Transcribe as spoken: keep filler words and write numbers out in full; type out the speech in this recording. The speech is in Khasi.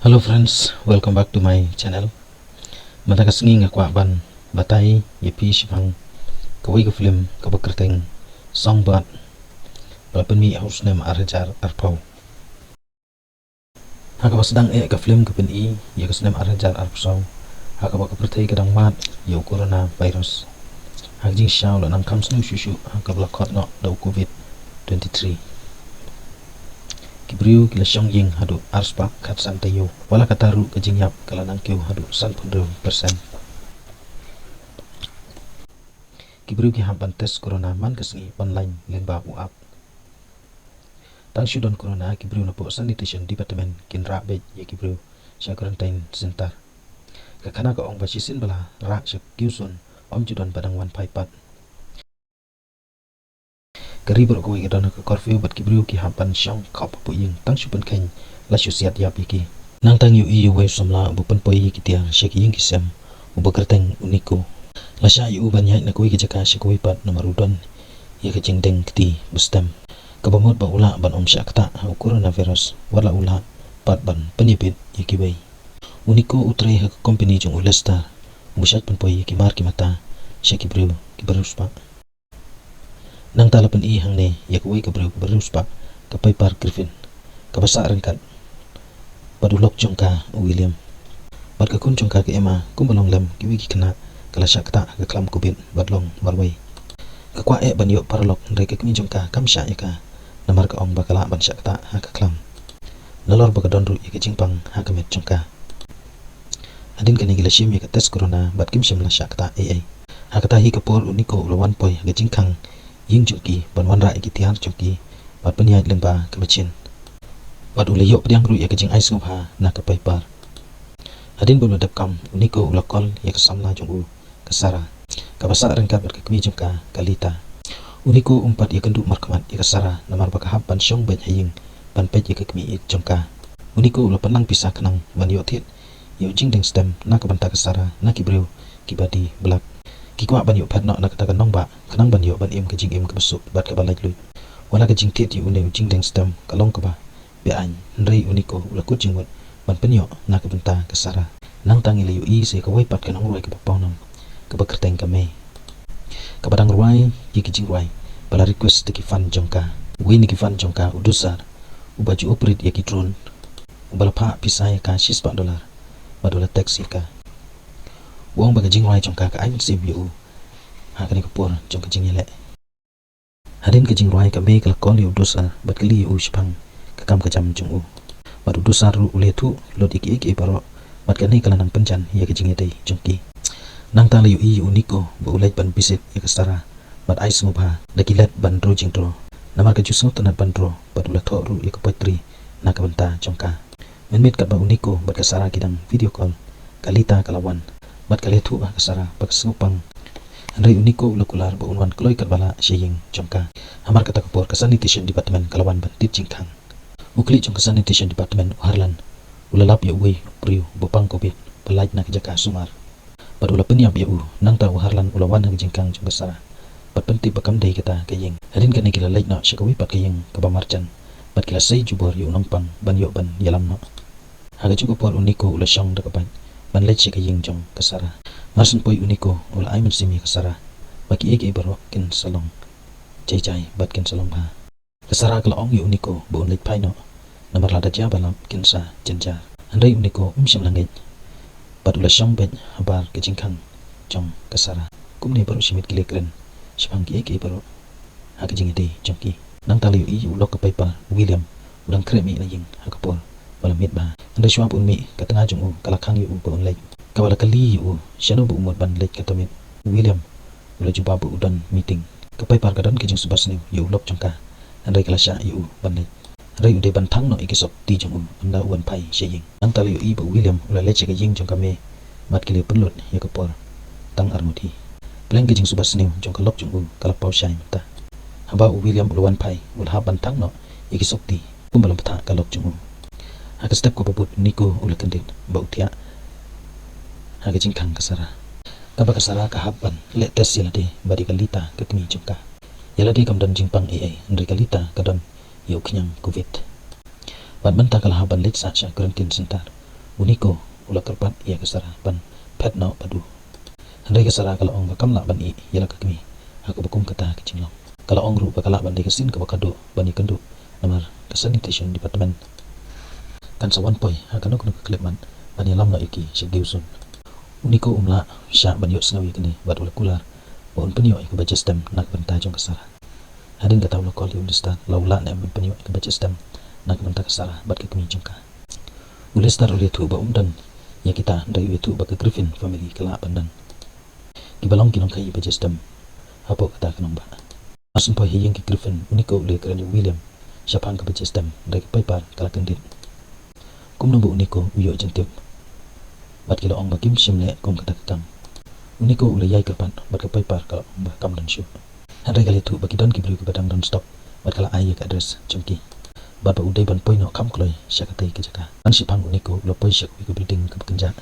Hello friends, welcome back to my channel. Mynta ka sngi nga kwah ban batai ïa phi shaphang kawei ka film kaba kyrteng Songbird, ba la pynmih ha u snem ar hajar arphew. Ha kaba sdang eh ka film ka pyni ïa ka snem ar hajar arphew saw, ha kaba ka pyrthei ka dang mad ïa u coronavirus. Ha ka jingshisha u la nang kham sniew shuh shuh ha kaba la khot noh da u covid twenty-three. Ki briew ki la shong ïing haduh ar spah khatsan taïew, wat la katta ruh ka jingïap ka la nang kiew haduh sanphew hynriew percent. Ki briew ki hap ban test corona man ka sngi online lyngba u app. Tang shu don corona, ki briew napoh sanitation department kin rah beit ïa ki briew sha quarantine center. Ka khana ka ong ba shisien ba la rah sha kiew sun, ym ju don ba dang wan phai pat. Ka ri baroh kawei ka don ha ka curfew bad ki briew ki hap ban shong khop hapoh ïing, tang shu pynkheiñ la shu siat ïap ïa ki. Nangta ngi ïohi ïa uwei u samla uba pynpoi ïa ki tiar sha ki ïing ki sem, uba kyrteng u Niko. La shah ïa u ban ïaid na kawei ka jaka sha kawei pat namar u don ïa ka jingdeng kti ba stem, kaba mut ba u lah ban ym shah ktah ha u coronavirus, wat la u lah pat ban pynïabit ïa kiwei. U Niko u trei ha ka company jong u Lester, uba shait pynpoi ïa ki mar ki mata sha ki briew kiba riewspah. Nangta la pyni hangne ïa kawei ka briew kaba riewspah, ka Piper Griffin, kaba sah ryngkat bad u lok jong ka u William. Bad ka khun jong ka, ka Emma, kumba long lem kiwei ki khynnah, ka la shah ktah ha ka khlam covid bad long marwei. Ka kwah eh ban ïoh paralok, hynrei ka kmie jong ka kam shah ïa ka, namar ka ong ba ka lah ban shah ktah ha ka khlam, nalor ba ka don ruh ïa ka jingpang ha ka met jong ka. Hadien kane ki la shim ïa ka test corona bad kim shym la shah ktah ei ei. Ha kata hi ka por u Niko u la wan poi ha ka jingkhang ïing jong ki ban wanrah ïa ki tiar jong ki bad pynïaid lyngba ka machine. Bad u la ïoh pdiang ruh ïa ka jingai sngewbha na ka Piper. Hadien ba u la dep kam, u Niko u la call ïa ka samla jong u, ka Sarah, kaba sah ryngkat bad ka kmie jong ka, ka Lita. U Niko um pat ïakynduh markhmat ïa ka Sarah namar ba ka hap ban shong beit ha ïing ban peit ïa ka kmie ïeit jong ka. U Niko u la pynlang pisa khnang ban ïoh thied ïa u jingdeng stem na ka bynta ka Sarah na ki briew kiba die blag. Ki kwah ban ïoh phet noh na kata ka nongbah khnang ban ïoh ban im ka jingim kaba suk bad kaba laitluid. Wat la ka jingthied ïa une u jingdeng stem ka long kaba be-aiñ, hynrei u Niko u la kut jingmut ban pynïoh na ka bynta ka Sarah. Nangta ngi la ïohi sa ïa kawei pat ka nongrwai kaba pawnam, kaba kyrteng ka May, kaba dang rwai ïa ki jingrwai ba la request da ki fan jong ka. Uwei na ki fan jong ka, u Dusar, uba ju operate ïa ki drone, uba la phah pisa ïa ka shispah dollar bad u la text ïa ka, u ong ba ka jingrwai jong ka ka ai mynsiem ïa u ha kane ka por jong ka jingïaleh. Hadien ka jingrwai, ka May ka la call ïa u Dusar bad kylli ïa u shaphang ka kam ka jam jong u. Bad u Dusar ruh u la ïathuh lut ïa kiei kiei baroh, bad kane ka la nang pynjan ïa ka jingïadei jong ki. Nangta la ïohi ïa u Niko ba u leit ban visit ïa ka Sarah bad ai sngewbha da ki leit ban draw jingdraw, namar ka ju sngewtynnat ban draw, bad u la thoh ruh ïa ka poetry na ka bynta jong ka. Mynmiet katba u Niko bad ka Sarah ki dang video call, ka Lita ka la wan bad ka la ïathuh ha ka Sarah ba ka sngewpang. Hynrei u Niko u la kular ba un wan kloi katba lah sha ïing jong ka. Hamar kata ka por ka sanitation department ka la wan ban tip jingkhang. U khlieh jong ka sanitation department, u Harlan, u la lap ïa uwei u briew uba pang covid ba lait na ka jaka sumar bad u la pynïap ïa u. Nangta u Harlan u la wan ha ka jingkhang jong ka Sarah bad pyntip ba kam dei kata ka ïing. Hadien kane ki la leit noh sha kawei pat ka ïing kaba marjan bad ki la sei jubor ïa u nongpang ban ïoh ban ïalam noh. Ha kajuh ka por u Niko u la shong da ka bike ban leit sha ka ïing jong ka Sarah. Mar syn poi u Niko u la ai mynsiem ïa ka Sarah ba kiei kiei baroh kin sa long jai jai bad kin sa long bha. Ka Sarah ka la ong ïa u Niko ba un leit phai noh, namar lada jia ba lap kin sa jynjar. Hynrei u Niko um shym la ngeit bad u la shong beit habar ka jingkhang jong ka Sarah. Kumne baroh shi miet ki la kren shaphang kiei kiei baroh ha ka jingïadei jong ki. Nangta la ïohi ïa u lok ka Piper, u William, u dang khreh mih na ïing ha ka por ba la miet bha. Hynrei shuwa ba un mih, ka tnga jong u ka la khang ïa u ba un leit, kaba la kylli ïa u shano ba u mut ban leit. Kata miet u William u la jubab ba u don meeting. Ka Piper ka don ka jingsuba sniew ïa u lok jong ka, hynrei ka la shah ïa u ban leit. Hynrei u dei ban thang noh ïa ki sopti jong u ynda u wan phai sha ïing. Nangta la ïohi ba u William u la leit sha ka ïing jong ka May bad ki la pynlut ïa ka por tang arngut hi. Pleng ka jingsuba sniew jong ka lok jong u ka la paw shai mynta. Haba u William u la wan phai, u la hap ban thang noh ïa ki sopti kumba la bthah ka lok jong u. Ha ka step kaba bud, u Niko u la kyndit ba u thiah ha ka jingkhang ka Sarah. Kaba ka Sarah ka hap ban leh test ïa lade bad ïa ka Lita, ka kmie jong ka. Ïa lade kam don jingpang ei ei, hynrei ka Lita ka don ïa u khñiang covid. Bad mynta ka la hap ban leit sah sha quarantine center. U Niko u la kyrpad ïa ka Sara ban phet noh bad u. Hynrei ka Sara ka la ong ba kam lah ban ïeh ïa la ka kmie ha kaba kum kata ka jinglong. Ka la ong ruh ba ka lah ban dei ka sien kaba khatduh ban ïakynduh, namar ka sanitation department kan sa wan poi ha kano kano ka khyllipmat ban ïalam noh ïa ki sha Gyeosun. U Niko um lah shah ban ïohsngew ïa kane bad u la kular ba un pynïoh ïa ka budget stem na ka bynta jong ka Sara. Hadien kata u la call ïa u Lester, la u lah ne em ban pynïoh ïa ka budget stem na ka bynta ka Sara bad ka kmie jong ka. U Lester u la ïathuh ba um don ïa kita, hynrei u ïathuh ba ka Griffin family ka lah ban don. Kiba long ki nongkhaïi budget stem hapoh kata ka nongbah. Mar shu poi ha ïing ki Griffin, u Niko u la kren ïa u William shaphang ka budget stem, hynrei ka Piper ka la kyndit. Kumno ba u Niko u ïoh jingtip bad ki la ong ba kim shym leh kum kata ka kam. U Niko u la ïai kyrpad bad ka Piper ka la ong ba kam don shuh. Hynrei ka la ïathuh ba ki don ki briew kiba dang don stock bad ka la ai ïa ka address jong ki, bad ba u dei ban poi noh kham kloi sha katei ka jaka. Hynrei shaphang u Niko u la poi sha kawei ka building kaba kynjah.